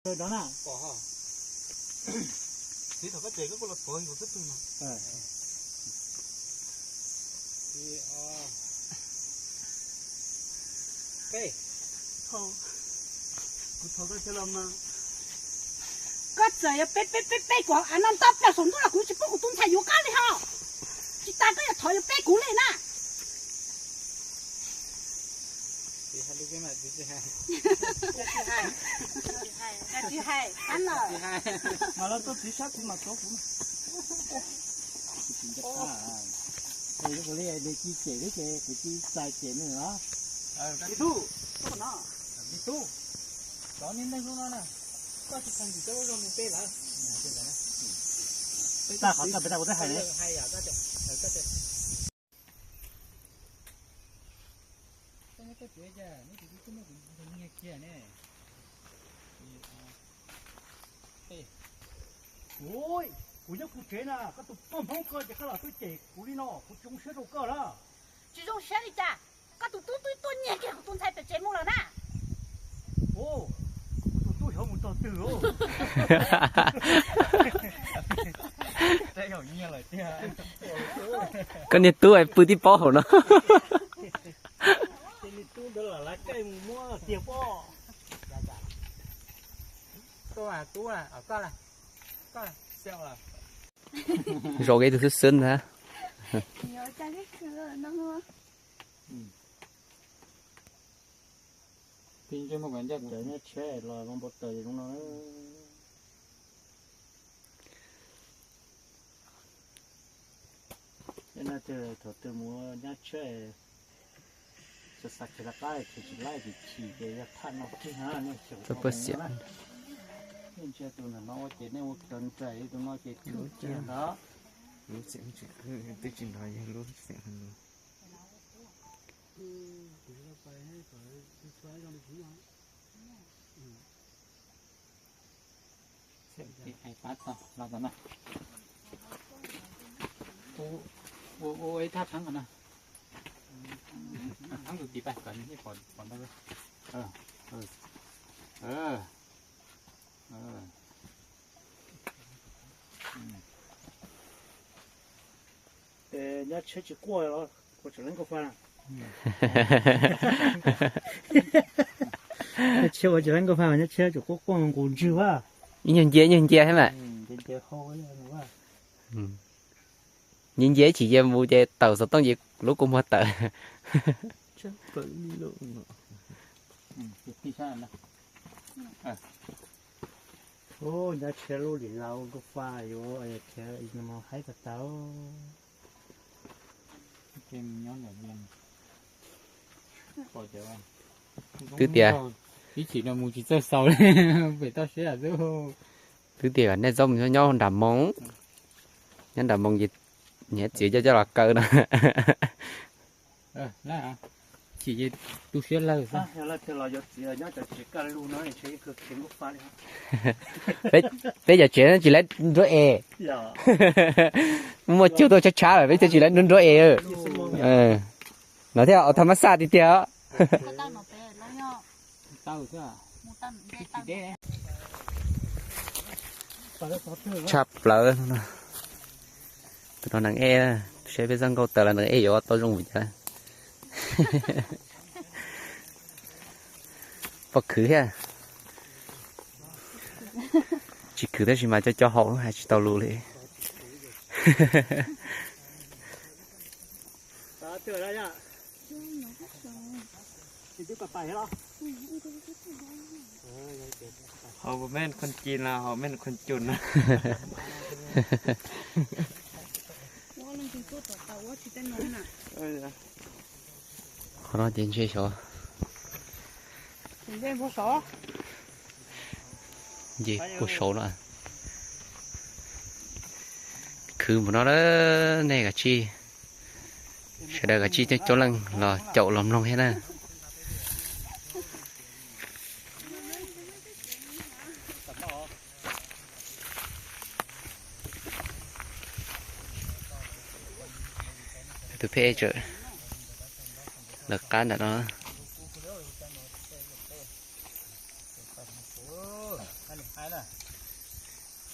Rau na. Txiv, thaum koj ces koj kuj los thov yus xwb pw no. Kuv thov koj thiab los mas. Koj txawm yuav peb peb peb peb kuv av no ntau plaws saum ntuj los kuv tsis pub kuv tus ntxhais yuav koj li hos. Tsis tas koj yuav thov yuav peb kuv li na. Tsis hais, tsis hais, tsis hais. Mas los tuaj txiv sab kuv mas tuav kuv. Kuv li kuv tsis cem thiab ces kuv tsis txais cem nws los. Txiv tub, txiv tub, cov niag neeg lub no na, koj tsis txhob ntxim coj lub zog mus peb lawm. Tag qhov tag pem tag kuv twb hais ne. Ui, kuv nyob kuv tsev na, koj tus poj Hmoob ko ces koj los tuaj cem kuv li no, kuv tsis zoo siab rau koj lawm. Tsis zoo siab li cas? Koj tus tub twb tuaj nyiag kiag kuv tus ntxhais pem tsev mus lawm na. Kuv tus tub xyov mus txog twg. Koj niag tub pw tib pob hauv no. Ces nws tub ntawd los lawv caij mus muab tiag pob. Tub, tub, koj, koj, zaum ib tug xwb xwb ntag. Cov nyab tsheb los zoo npau taws zoo no. Tej no ces thaum twg mus nyab tsheb, xav xav khiav rov qab khiav tsis laib ces chim ces yog thaj no kiag na, nej xyov tau pab xiam. Nej ntsia tus ntawm no ua ces nej ua cov nraim, tus no ces lub kiag ntawd. Lub xiam twb tsis nrov yog lub xiam no. Ua ib thaj thab no. Thab tus tid pais kom nws pom ntau. Nyab tsheb tsis quaj los kuv tseem laib nkauj fa na. Nyab tsheb ua tseem laib nkauj fa mas nyab tsheb tseem quaj quaj nqus ntswg vaj. Ib nyuag ncia ib nyuag ncia thiab mas. Nyias nyias ib chim ces mus ces tawm xov tooj ces lub kua muag tawm. Nyab tsheb lub lim laus nkauj fa yuav khiav haib tag tag. Twb tias ib chim no mus tsis txawj xaus li, pem toj siab xwb. Twb tias nej txhob mus nyob nram Moos, nyob nram Moos ces niam txiv coj coj los kaw no. Chim tu siab lawg xwb. Peb cov tsev tsis laib nruab es. Muaj cug tuaj tshab tshab lawm peb thiaj tsis laib nruab nruab es. No thiaj ua thaj mab xaj tiag tiag. Tshaj plaws. Tus no neeg ej, saib peb txoj nkauj taws los neeg ej yuav tau zoo vim cas. Pom khwv thiab. Tsis khwv tab sis mas cov cov haus hais tsis tau lus li. Hauv mej khuôn cin los hauv mej khuôn cun na. Qhov no ces ntshe xyov nce puag saud no. Khwv npaum no na, nej kav tsij, sawv daws kav tsij coob coob leej los caum los mloog thiab na. Tus pheej tsawm lawv qab ntawm no.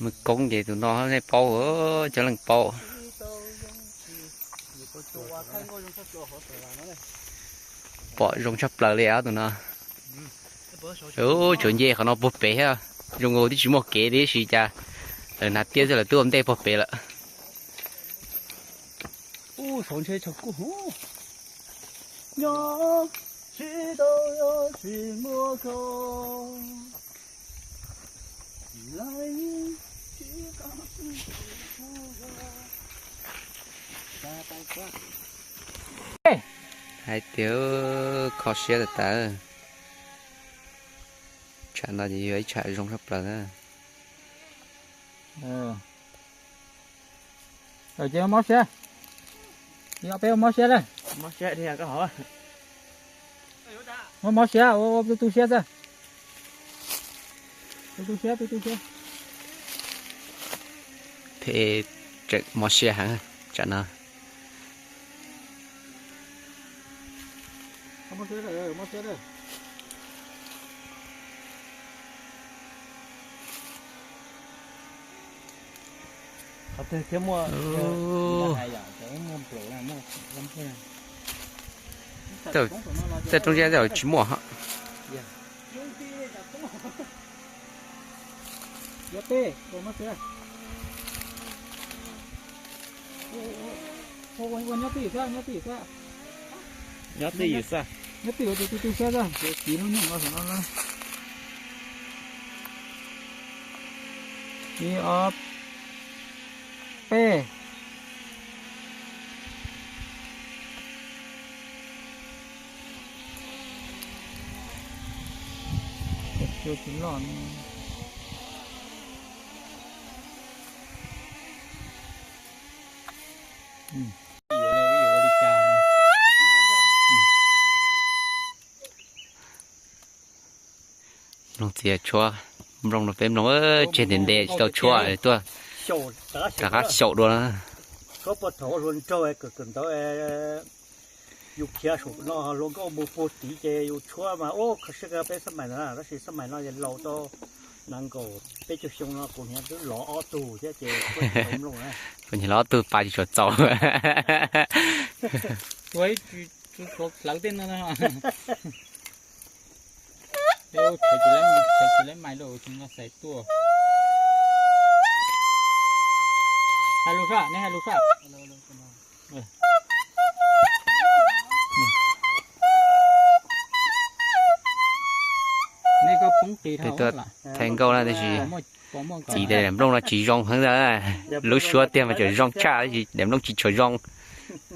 Mus koob ces tus no nej paub, cov leej paub. Pom zoo tshaj plaws li os tus no. Tshuav nce qhov no puag pem thiab, zoo nkaus twb tsis muaj kev tiam sis cas lawv hnav tiab xwb lawv twb ua ntej puag pem lawm. Hais tias kho siab tas tas. Tsham no ces yog ib tsham zoo tshaj plaws na. Ces mob siab, peb ua mob siab lawm. Mob siab, ua mob siab, ua tu tu siab xwb. Tu tu siab, tu tu siab. Phem tseem mob siab heev tsam no. Tej roob zeb tsis muaj. Nyob twj ywm xwb, nyob twj ywm xwb. Nyob twj ywm tus twg twg siab xwb, tiv lub nyoog no saum no na. Ib ob peb. Cua tsis loj. Mloog txiv tshuab nplooj rau peb mloog, tseg ntev ntev tsis tau tshuab tuaj rov qab xyaum dua. Tshuab puag thaum hluas nraug kawm kawm ntawv, yus khiav saum no hluas nkauj mus puag tid ces yus tshuab mas ub kho siab kawg peb xab mais ntawd na, tab sis xab mais no ces laus tau nees nkaum peb caug xyoo no kuv niam twb lov ob tug thiab ces tshuab tsis tau mlooj na. Kuv niam lov ob tug pas tsis tshua txaus. Hlawv tej no. Tsis laib mais lawm, tsis nco xaiv tuaj. Hais lus soj, neb hais lus soj. Peb tuaj thaij nkauj na tab sis txiv tias daim nplooj no tsis zoo heev ntag. Lub suab tiag mas tseem zoo tshaj, daim nplooj tsis tshua zoo,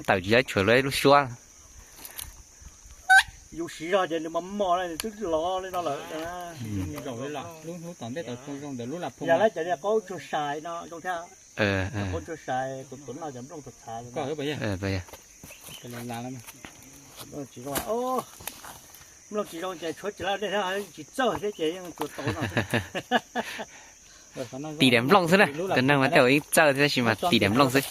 tawm tsis laib tshuav lub suab. Yus siv zog ces nws mas mos nws twb lov li no lawm. Lub hnub tom ntej tau zoo ntawm lub lam phoo. Yog lawv cov niag qaub tsuag sai no zoo thiab. Qaub tsuag sai tus tus noj cov nplooj tus txhav. Mlooj tsis zoo ces tshuav tsis laib dej thiab tsis txawj thiab ces yeej tsuas tau no. Tim daim nplooj xwb na, tus neeg mas tej zaum yeej txawj thiab tab sis mas tim daim nplooj xwb.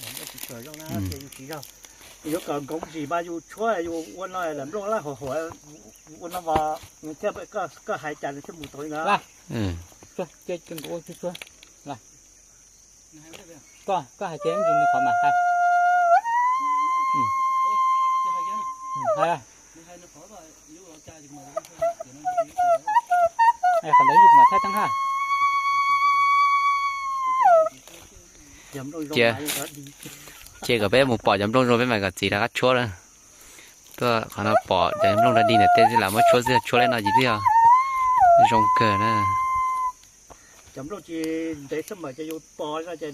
Yuav kom nkoov zis mas yus tshuab yus ua no daim nplooj laj huam huam, ua no mas nws thiaj, koj hais cas nws thiaj mus tau li ntawd. Koj hais tias nws qhov mas hais. Qhov ntawd yus mam thaij teeb ha. Cia, cia kom peb mus pom cov nplooj zoo peb mam kom txiv rov qab tshuab na. Tuaj qhov no pom cov nplooj dog dig ntawm tej lam muab tshuab xwb, tshuab li no ces twb yog zoo kawg na. Cov nplooj tsis ntev xwb mas ces yus pom no ces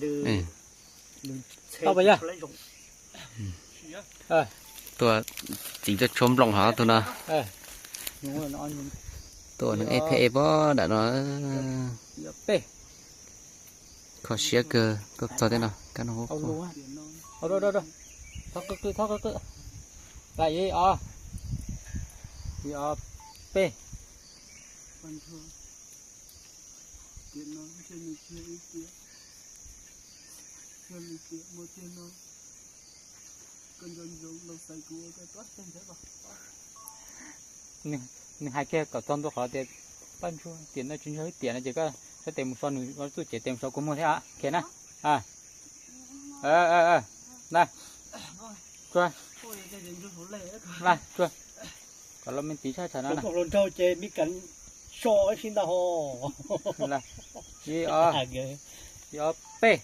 nws txhe zoo. Tuaj, txiv tuaj tshuab nplooj hov tus no. Tuaj neeg ej thiab ej pob dam no. Kho siab kawg tuaj txog tej no kab no. Thov qw qw, thov qw qw. Ib ob, ib ob peb. Nws hais kiag kom txog ntua qhov tias paj ntsuag tiam no tsis ntsuag ib tiam no ces koj Tes mus so nws txuj ces tes mus so kua muag thiab. Ok na. Na, tsuag, tsuag, kom los me tiv tshaj tshaj no na. Hluas nraug ces me kav so sib ntag ho. Ib ob, ib ob peb.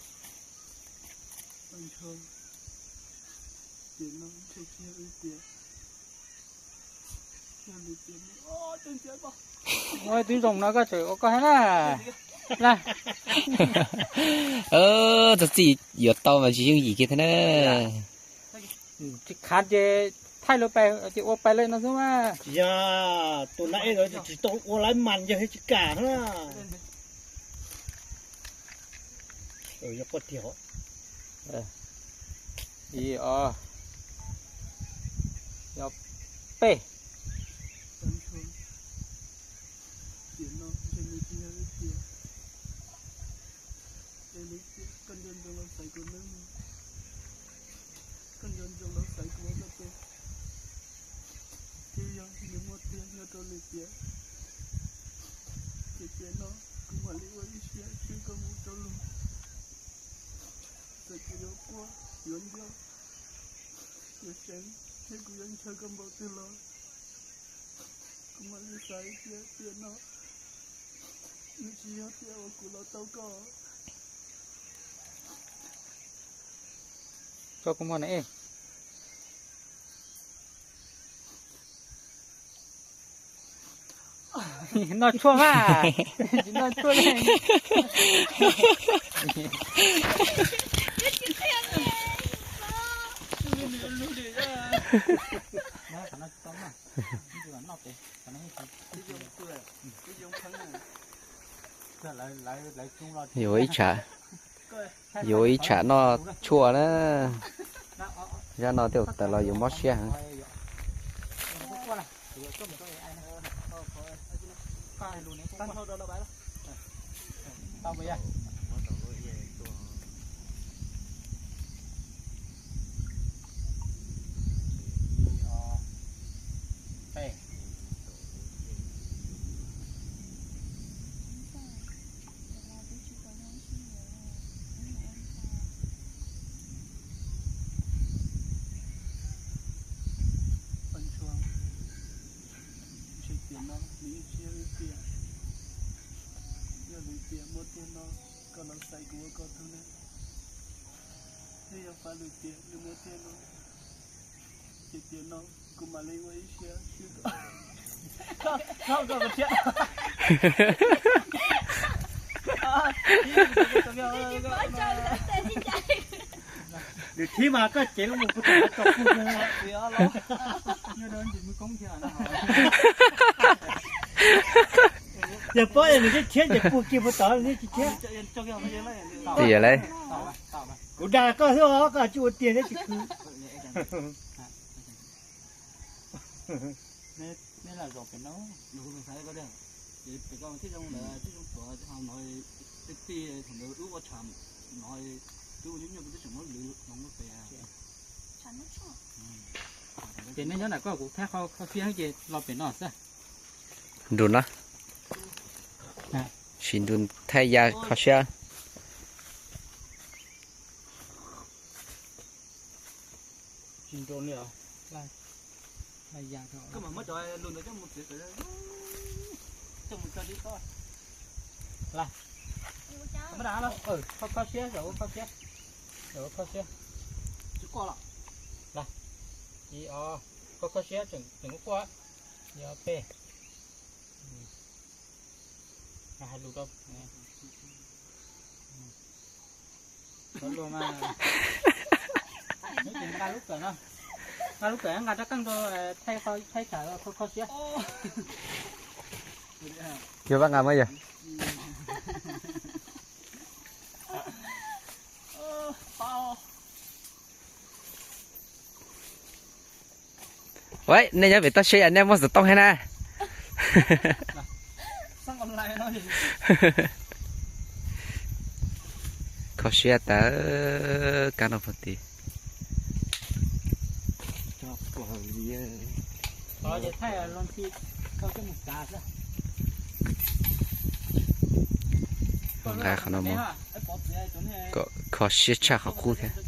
Ua twb zoo no koj tseem ua koj thiab na. Txog txij yuav tau mas tsis yooj yim kiag thiab na. Tsis khav ces thaij lawv pais ces ua pais lawm no xwb mas. Yog tus nab ej tsis tau ua lawv mas yog tsis kam na. Ib ob, ib ob peb. Koj nco ntsoov lawv xaiv kuv ua koj tes, thiab yog nws muaj tiag nyob rau lwm tiam, ces tiam no kuv mam li ua ib siab swb koj mus rau lug. Txawm kuv yuav quaj yuav nco, yuav seev, thiab kuv yuav ntshaw koj npaum twg los kuv mam li xav tias tiam no nws tsis yog tiam uas kuv los tau koj. Koj kua muag na. Noj tshuaj mas, tsis noj tshuaj li. Yuav ib tsam, yuav ib tsam noj tshuaj na. Zaj no tej zaum tawm los yuav mob siab heev. Ntshe tiam no nws yeej tsis yog lwm tiam. Yog lwm tiam muaj tiag no koj los xaiv kuv ua koj tug ne. Thiab yog pab lwm tiam nws muaj tiag no, ces tiam no kuv mam li ua ib siab swb koj. Lwm thib mas koj cev lub mus kuv tseem tso pug. Yog paub nws tsis khiab ces pug kiag puag tod nws tsis khiab. Tiam lawm. Kuv dag koj xwb os, koj tsis ua tiag thiab tsis khwv. Ces nej nyob ntawm koj kuv thaij kho siab ces los pem no xwb. Nrus no. Sim nrus thaij ya kho siab. Kho siab, kho siab. Ib ob, kho kho siab tseem ua quaj. Ib ob peb. Hais lus rau. Luag mas, nqa lub kawm no, nqa lub kawm nqa rab qeej rau, thaij, thaij tsam kho kho siab. Yog vaj nqa mas yog. Ua, nej nyob pem toj siab nej muaj xov tooj thiab na. Kho siab tas kab no puag tid. Thaij los thaij, koj coj mus kav xwb. Nqa qhov no mus kom kho siab tshaj qhov qub thiab.